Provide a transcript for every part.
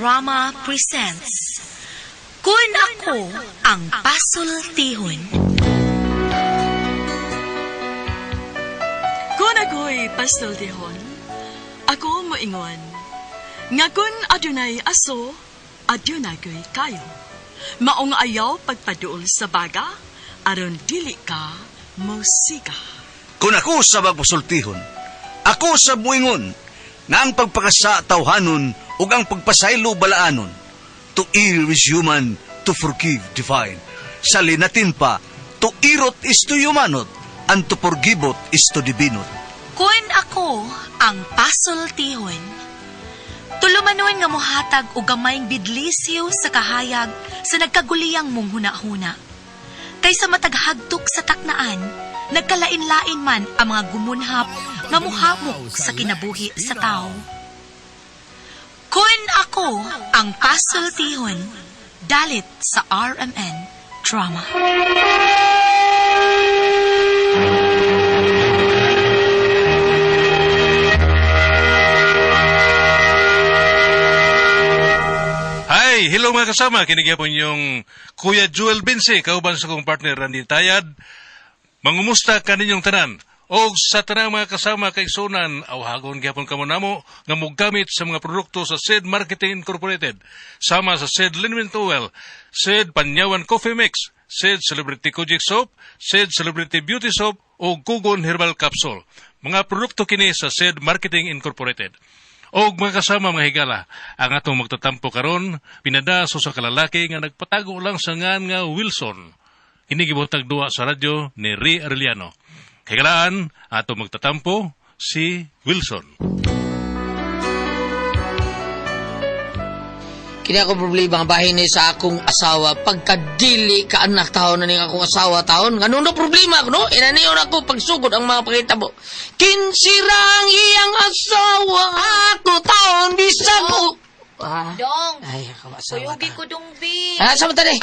Drama presents Kun Ako Ang Pasultihon. Kung ako'y pasultihon, ako moingon, nga kun adunay aso, adunay ko'y kayo. Maong ayaw pagpaduol sa baga, aron dili ka musika. Kung ako sa magpasultihon, ako sa muingon, nga ang pagpakasa tawhanon ug ang pagpasaylo balaanon. To err is human, to forgive divine. Sa linatin pa, to irot is to humanot, and to forgivot is to divinot. Kun ako ang pasultihon. Tulumanon nga mohatag og gamayng bidlisiw sa kahayag sa nagkaguliyang mong huna-huna. Kaysa mataghagtok sa taknaan, nagkalain-lain man ang mga gumunhap nga muhamok sa kinabuhi sa tao. Kun ako ang pasultihon, dalit sa RMN Drama. Hi! Hello mga kasama! Kinigyan yung Kuya Jewel Binse, kauban sa kong partner Randy Tayad. Mangumusta kaninyong tanan? O sa tanang mga kasama kay Sunan, awhagon gyapon kamo namo nga mogamit sa mga produkto sa SED Marketing Incorporated. Sama sa SED Liniment Oil, SED Panyawan Coffee Mix, SED Celebrity Kojic Soap, SED Celebrity Beauty Soap o Gugon Herbal Capsule. Mga produkto kini sa SED Marketing Incorporated. Og mga kasama mga higala, ang atong magtatampo karon pinada sa usa ka lalaki nga nagpatago lang sa ngan nga Wilson. Kini gibutag duwa sa radyo ni Ray Arellano. Higalaan, atong magtatampo si Wilson. Kini ako problema ang bahin ni sa akong asawa pagkadili ka anak taon na ning akong asawa taon. Ngano no problema ko no? Inaniyon ako pagsugod ang mga pangitabo. Kinsirang iyang asawa ako taon bisag ko. Ah, Dong, ay, ako asawa. kuyugi ko dong, bi. Ah, sa tani?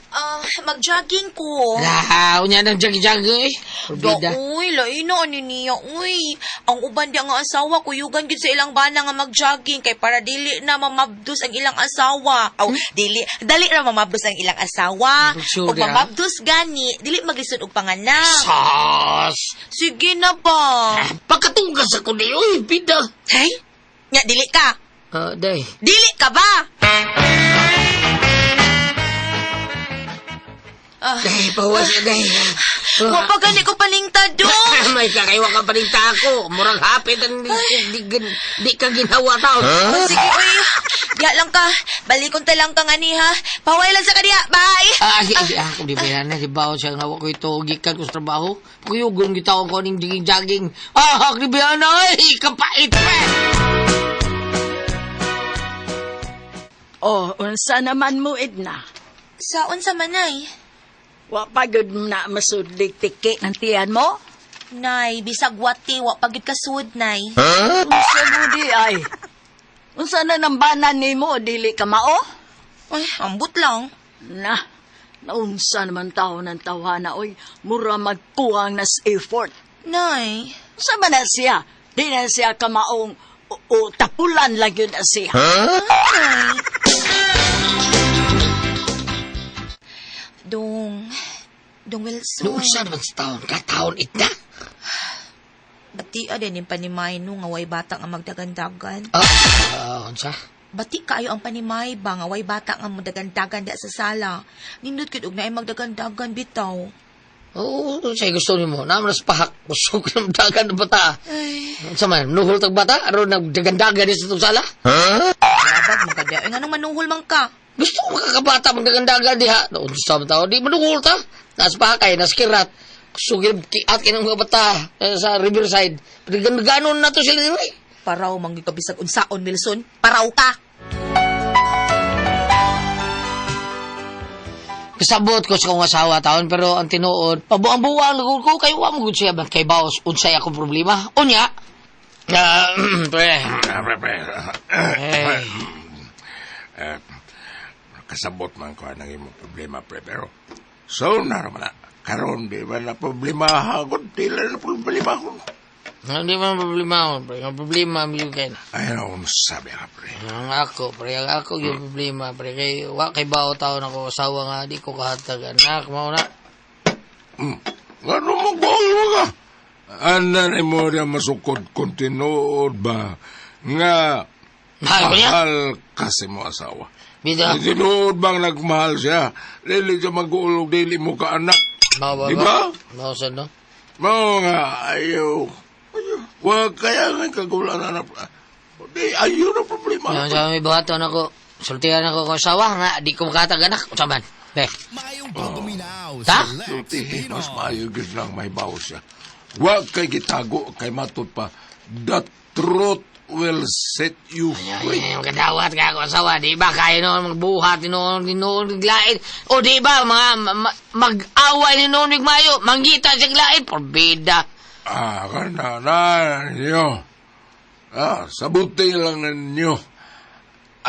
Ah, mag-jogging ko. La, unya nang jagi-jagi eh. Do, Bida. uy, laino ani niya, uy. Ang uban di nga asawa, kuyugan gyud sa ilang bana nga mag-jogging kay para dili na mamabdos ang ilang asawa. Aw, dili, dali ra mamabdos ang ilang asawa. Sure, Ug mamabdos gani, dili maglisod og panganak. Sas! Sige na ba? Pagkatunggas ako ni, uy, bida. Hey? Nya dili ka. Ah, day. Dili ka ba? Ah, Day, pahuwas na, day. wa pa gani ko palingtad dong. May kakaiwa ka pa rin ako. Murag hapit ang di ka ginawa taon. Oh, sige, uy. Diha lang ka. Balikon ta lang ka nga ni, ha. Paway lang sa kaniya. Bye! Ah, ay, ah, kung di ba yan, di ba siya nga ko ito, gikan ko sa trabaho. Kuyugon kita ko ning jaging-jaging. Ah, di ba yan, ay, kapait pa! Oh, unsa naman mo, Edna? Saon sa manay? Wa pa gud na masudlig tiki ng tiyan mo? Nay, bisag wati, wa pagid kasud, nay. Unsa mo di ay? Unsa na nang banan nimo dili ka mao? Ay, ambot lang. Na, naunsa naman tao ng tawhana oy, mura magkuwang nas effort. Nay, Unsa man na siya? Di na siya kamaong o tapulan lang yun na siya. nay. Dong, Dong Wilson. Noon sa naman sa taon, kataon itna. Bati din yung panimay no, nga way bata nga magdagandagan. Ah, ah, unsa? Bati kaayo ang panimay ba nga way bata nga magdagandagan da sa sala. Nindot gid og naay magdagandagan bitaw. Oo, oh, gusto nimo. Naman nas pahak. Gusto ko ng dagan ng bata. Ay, Unsa man, nuhol tag bata? Aron nagdagandagan ni sa itong sala? Labag man ka di. Ay, nganong manuhol man ka? Gusto ko makakabata magdagandagan diha. Noon sa tao, di manuhol ta. Nas pahak ay, nas kirat. Gusto ko kiat kinang mga bata sa riverside. Pagdagandaganon na to sila diri. Paraw man gyud ka bisag unsaon Wilson. Paraw ka. Kasabot ko sa kong asawa taon pero ang tinuod, pabuang-buang lugod ko kay wa mo gud siya kay baos unsay akong problema. Unya, pre. Pre, pre. Eh, Eh, kasabot man ko ang imong problema, pre. Pero, so na naman na. Karon di ba na problema hagod? Di na problema ko. Hindi man problema ako, pre. Ang problema mo kay Ay, ano akong masasabi ka, pre. Ang ako, pre. Ang ako yung problema, pre. Kay, wa kay bao taon ako asawa nga, di ko kahatag anak. Mao na. Ano mo mo ka? Ana ni mo niya masukod kung tinuod ba nga Mahal ko niya. mahal kasi mo asawa. Bida. Kung tinuod bang nagmahal siya, dili siya mag-uulog, dili mo ka anak. Mao ba Di ba? Mao sa no? Mao nga, ayaw. Ayaw. Wa kaya nga kagulan na Di, ayaw na problema. Yung sa may buhaton ako, sultihan ako kung asawa nga, di ko makahatag anak. Unsa man? Be. Ta? Sultihin, mas maayo gyud lang may bawo siya. Wa kay gitago, kay matod pa. The truth will set you free. Ay, magkadawat ka ako asawa, di ba? Kaya noon magbuhat, noon, noon, naglain. O di ba, mga mag-away ni noon, mayo, manggita sa glain, porbida. Ah, kana na ninyo. Ah, sabuti lang ninyo.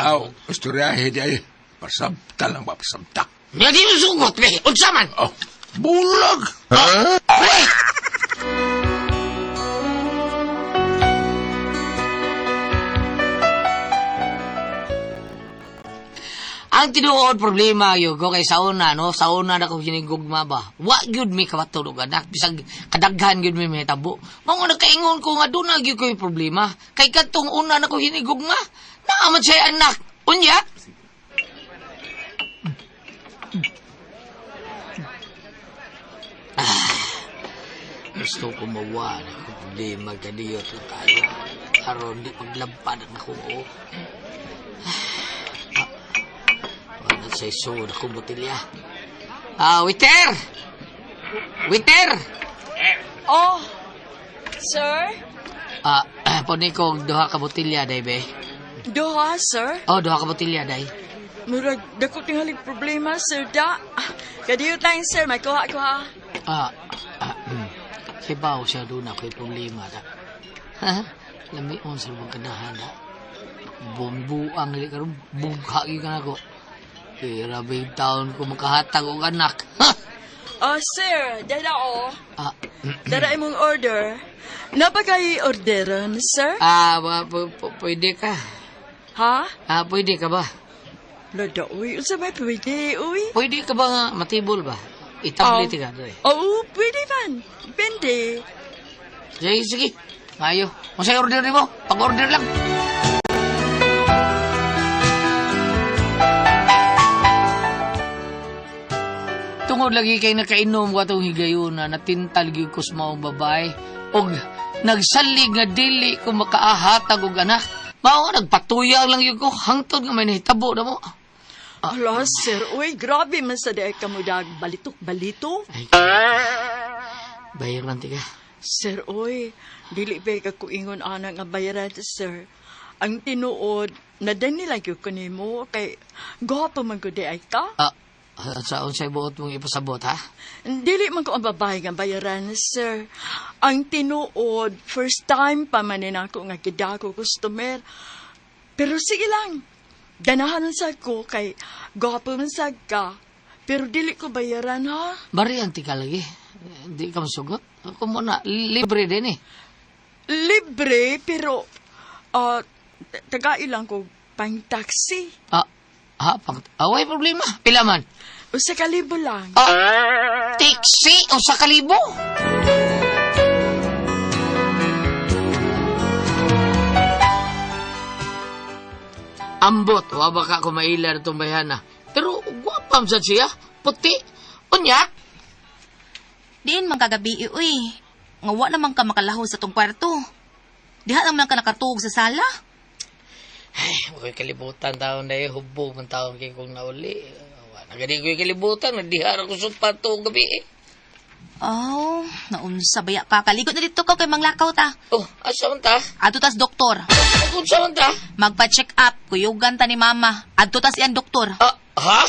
Aw, istoryahe di ay. Pasabta lang ba, pasabta. Nga di mo sugot, be. Unsa man? Oh, bulag! Pre! Ang tinuod problema yun ko kay sa una no, sa una na ko hinigugma ba. Wa gyud mi kamatulog anak bisag kadaghan gyud mi mahitabo. Mao nga nakaingon ko nga doon gyud ko'y problema. Kay kadtong una na ko hinigugma, naa man siya anak. Unya, gusto ko mawa na ko problema kadiyot lang kayo. Aron di paglampad ang akong oo. Wala sa isuod akong botelya. Ah, waiter! Waiter! Oh, sir? Ah, pwede ko duha ka botelya, day, be. Duha, sir? Oh, duha ka botelya, day. Murag, dako tingalig problema, sir, da. Kadiyot lang, sir. May kuha ko, ha? Kibaw siya doon ako'y problema, da. Ha? Lamion sa lubang kanahan, da. Bumbuang, dili karon bugha gyud ka nako. Grabe yung taon ko makahatag og anak. Ha? Oh, sir, dala, oh. Ah, Dara imong order. Napakay orderan, sir? ah, pwede ka. Ha? Ah, pwede ka ba? Lada, uy. Unsa may pwede, uy? Pwede ka ba nga matibol ba? Itablet ka. Dre. Oo, pwede man. Depende. Sige, sige. Mayo. Kung sa'yo order mo, pag-order lang. Tungod lagi kay nakainom ko atong higayuna, natintal gyud ko sa maong babae. Og nagsalig nga dili ko makaahatag og anak. Mao nga nagpatuyang lang gyud ko hangtod nga may nahitabo na mo. Ala, sir, uy, grabe man sa daig ka mo dag. Balitok-balito. Ay, bayaran tika. Sir, uy, dili ba ka kuingon ana nga bayaran, sir. Ang tinuod, nadani lang gyud ko nimo kay gwapo man gud ay ka. Ah, sa unsay buot mong ipasabot ha? Dili man ko ang babae nga bayaran, sir. Ang tinuod, first time pa man ni nako nga gidako customer. Pero sige lang, ganahan sa ko kay gwapo man sad ka. Pero dili ko bayaran, ha? Bari ang tika lagi. Di ka masugot. Ako muna, libre din eh. Libre, pero taga-ilang ko pang taxi. Ah, ha, pang, way problema. Pila man? 1,000 lang. Ah, taxi, 1,000. Ambot, wa ba ka kumaila itong bayhana. Pero gwapam sad siya, puti. Unya, Diin man kagabi, uy. Nga wa naman ka makalaho sa tong kwarto. Diha naman ka nakatuog sa sala. Ay, wako'y kalibutan taon na eh, hubog man taon kay kong nauli. Wa na gani ko'y kalibutan, nagdihara ko sa tuong gabi eh. Oh, naunsa baya ka. Kaligot na dito ka kay manglakaw ta. Oh, asa man ta? Adto tas doktor. Kung sa man ta? Magpa-check up, kuyugan ta ni mama. Adto tas iyang doktor. Ah, ha?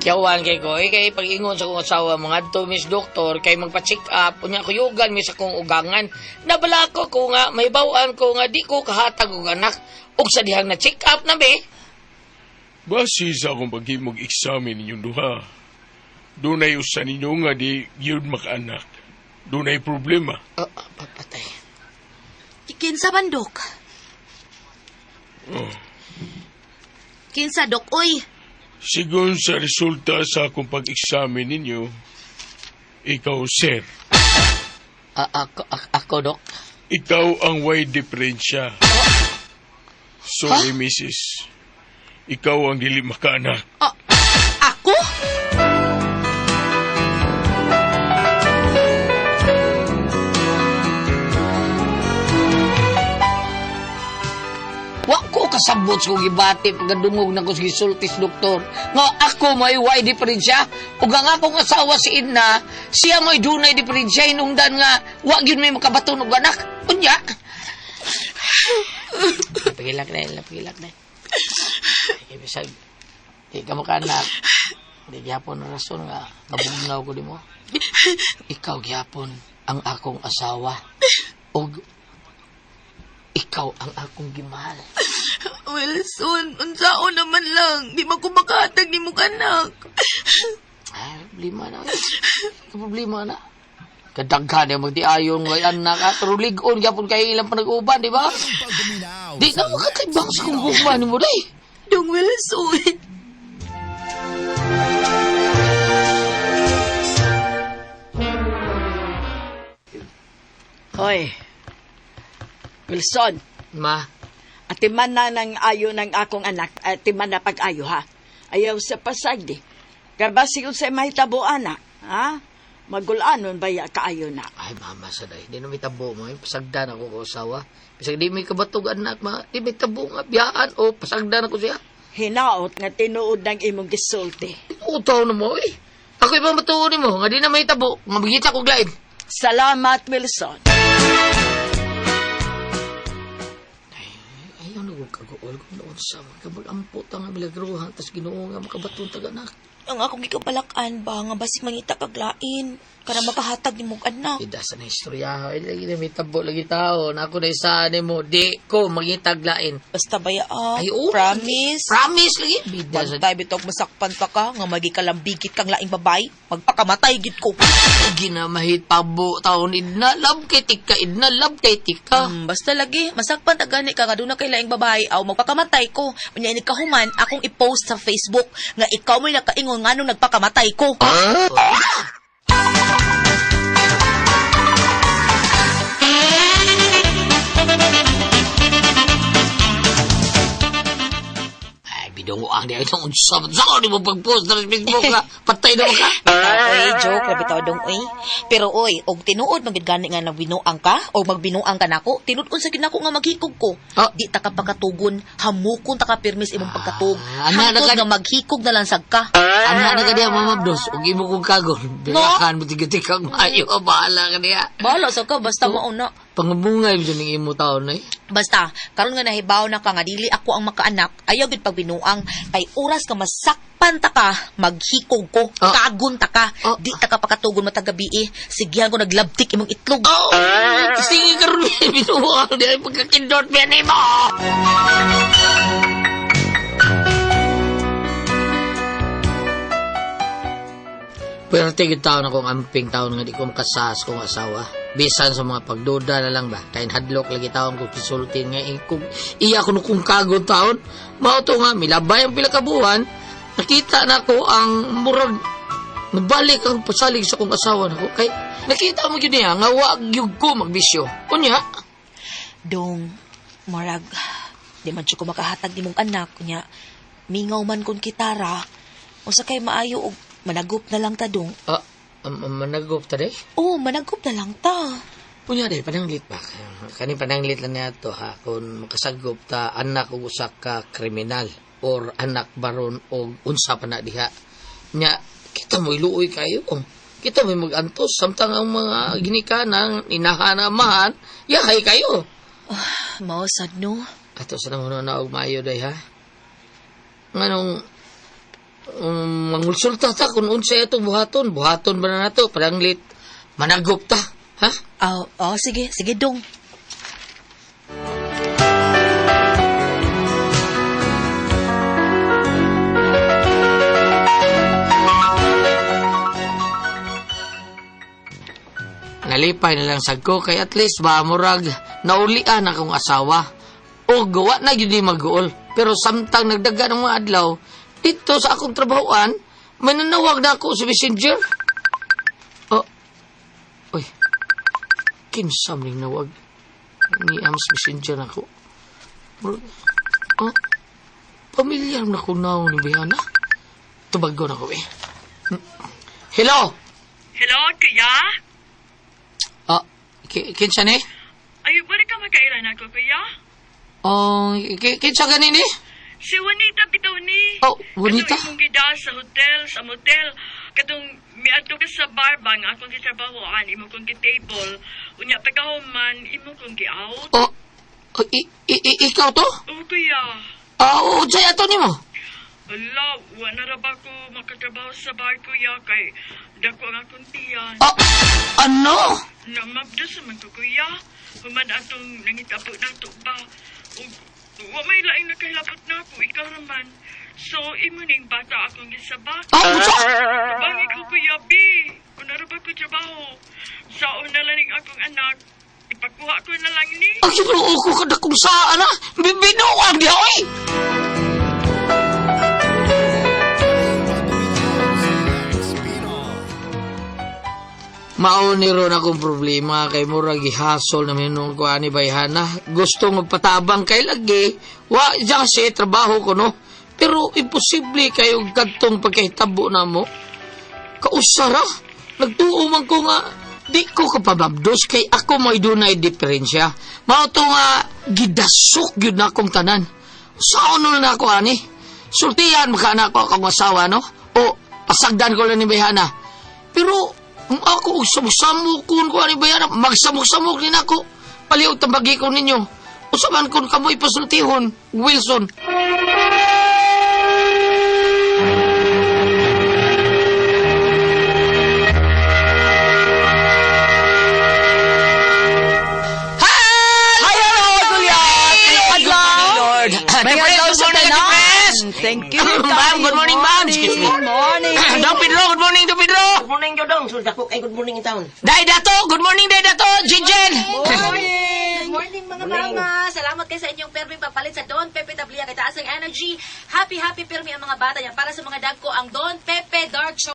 Kiyawan kay ko, eh, kay pag-ingon sa kong asawa, mga adto miss doktor, kay magpa-check up, unya kuyugan mi sa kong ugangan. Nabala ko ko nga, may bawaan ko nga, di ko kahatag og anak. Og sa dihang na check up na be. Base sa akong paghimog examen ninyong duha, dunay usa ninyo nga di yun makaanak. Dunay problema. Oh, papatay. Kinsa man, Dok? Oh. Kinsa, Dok, oy? Sigon sa resulta sa akong pag-examen ninyo, ikaw, sir. Ako, Dok? Ikaw ang way diferensya. Sorry, Mrs. Ikaw ang dili makaanak. Ako? Wa ko kasabot sa kong gibati pagkadungog na ko sa gisultis, doktor. Nga ako may way diferensya. Ug ang akong asawa si Edna, siya may dunay diferensya. Hinungdan nga, wa gyud may makabaton og anak. Unya. Pagilak na, pagilak na. Ay, bisag, di ka makaanak. Di gyapon na rason nga, nabugnaw ko di mo. Ikaw gyapon ang akong asawa. Og ikaw ang akong gimahal. Wilson, unsaon naman lang. Di man ko makahatag ni mo kanak. Ay, problema na. Problema na. Kadaghan yung magdiayon ngay anak. Ah, pero ligon gyapon kay ilang panag-uban, di ba? Di na makatibang sa kong gugma ni mo, day. Dong Wilson. Hoy, Wilson. Ma. Atiman na ng ayo ng akong anak, atiman na pag-ayo ha. Ayaw sa pasagdi. Kaya sa mahitabo anak, ha? Magulanon ba ya kaayo na? Ay, mama sa day. Di na may tabo mo. Pasagdan ako ko asawa. Bisag di may kabatog anak, ma. Di may tabo nga biyaan o pasagdan ako siya. Hinaot nga tinuod ng imong gisulti. Utaw na mo, eh. Ako ibang matuon mo, nga di na may tabo, nga magita ko glain. Salamat, Wilson. Ayaw na kong kaguol kung noon sa magkabag-ampot ang milagruhan, tas Ginoo nga makabaton tag anak. Ang akong gikabalakan ba nga basig mangita kag lain para makahatag ni mong anak. Ida sa na istorya, ay lagi na may tabo lagi tao. Na ako na isaan mo, di ko mangitag lain. Basta ba ya, Ay, oo. Promise. Promise lagi. Bida sa Bantay bitog masakpan pa ka nga magikalambigit kang laing babay, magpakamatay gid ko. ginamahit pabo taon idna love kay tika idna love kay tika. Basta lagi masakpan ta gani ka nga duna kay laing babae aw magpakamatay ko. Unya ini kahuman akong i-post sa Facebook nga ikaw mo'y nakaingon nganong nagpakamatay ko. Ay, bidongo ang di ay nung unsa sa di mo pag-post na sa Facebook ka. Patay na mo ka. Oy, joke ra bitaw dong oy. Pero oy, og tinuod man gid gani nga nagbinuang ka o magbinuang ka nako, tinud-on sa gid nako nga maghikog ko. Ah. Di ta ka pakatugon, hamukon ta ka pirmis imong pagkatug. Ah, ana, Hangtod nga maghikog na lang sad ka. Ana na ka diya, Mama Bdos. Ug imo kong kagon. Birakan mo tigatik kang maayo. Bahala ka diya. Bahala sa ka basta mauna. Pangabungay mo ning imo taon eh. Basta, karon nga nahibaw na ka nga dili ako ang makaanak, ayaw gid pagbinuang kay oras ka masakpan ta ka, maghikog ko, Ah. kagon ta ka, Ah. di ta ka pakatugon matag gabi eh. Sigihan ko naglabtik imong itlog. Oh! Sige karon binuang di ay pagkakindot biya nimo. Pero tigit taon akong amping taon nga di ko makasas kong asawa. Bisan sa mga pagduda na lang ba. Kain hadlok lagi taon ko kisultin nga eh, kung iya ko kung kagod taon. Mao to nga milabay ang pila ka buwan. Nakita na ko ang murag nabalik ang pasalig sa kong asawa nako. Kay nakita mo gyud niya nga wa gyud ko magbisyo. Unya, Dong, marag, di man ko makahatag nimong anak, nya, mingaw man kon kitara, usa kay maayo og managup na lang ta dong. Managop ta day. Oh, managup na lang ta. Unya day pananglit ba? Kani pananglit lang niya to ha kung makasagop ta anak og usa ka kriminal or anak baron og unsa pa na diha. Nya kita mo iluoy kayo. Kita mo magantos samtang ang mga ginikanan inahan amahan yahay kayo. Mao sad no. Ato sa nang na og maayo day ha. Nganong mangulsulta ta kung unsa ato buhaton, buhaton ba na nato pananglit managop ta, ha? Oh, oh, sige, sige dong. Nalipay na lang sad ko kay at least ba murag naulian akong asawa. O gawa na gyud ni mag-uol. Pero samtang nagdaga ng mga adlaw, dito sa akong trabahoan, may nanawag na ako sa messenger. Oh, uy, kinsa man ning nawag ni Ams messenger nako. Murag, oh, pamilyar na ko naong ni Bihana. Tubago na ko eh. Hello? Hello, kuya? Ah, kinsa ni? Ay, wala ka magkailan ako, kuya? Oh, kinsa gani ni? Si Juanita bitaw ni. Oh, Juanita? Katong imong gida sa hotel, sa motel. Katong miadto ka sa bar ba nga akong gitrabahoan, imo kong gi-table. Unya pagkahuman, imo kong gi-out. Oh, oh, ikaw to? Oh, kuya. Ah, oh, unsay ato nimo? Ala, wala ra ba ko makatrabaho sa bar, kuya? Kay dako ang akong tiyan. Ah, ano? Namabdos naman ko, kuya. Human atong nangitabo nato ba? Ug wa may laing nakahilabot na ako, ikaw raman. So, imo ning bata akong gisabak. Ah, unsa? Tabangi ko, Kuya B. Una ra ba ko trabaho? Sa una lang ning akong anak. Ipakuha ko na lang ni. Ay, ginoo ko kada kung saan ah. Bibinuang diha, oy! Mao ni ron akong problema kay murag gihasol na minung ko ani bayhana. Gusto magpatabang kay lagi. Wa diyan kasi trabaho ko no. Pero imposible kayo kadtong pagkahitabo na mo. Kausara, nagtuo man ko nga di ko kapababdos kay ako may dunay diferensya. Mao to nga gidasok gyud na akong tanan. Saon na ako ani? Sultihan maka na ako akong asawa no? O pasagdan ko lang ni bayhana. Pero kung ako og samok kun ko ani bayhana, magsamok-samok din ako. Paliw tambagi ko ninyo. Usaban kun kamoy pasultihon, Wilson. Hi, hello, Julian! Lord. May adlaw Good sa morning, tanan. Press. Thank you. Ma'am, good morning, ma'am. Excuse me. Good morning. Dong Pedro, good morning, Dong Pedro. Good morning, Jodong. So, dako kay good morning in town. Dai Dato, good morning, Dai Dato. Jinjin. Good morning mga mama! Salamat kayo sa inyong perming papalit sa Don Pepe Tablia kay taas ang energy. Happy happy permi ang mga bata niya para sa mga dagko ang Don Pepe Dark Chocolate.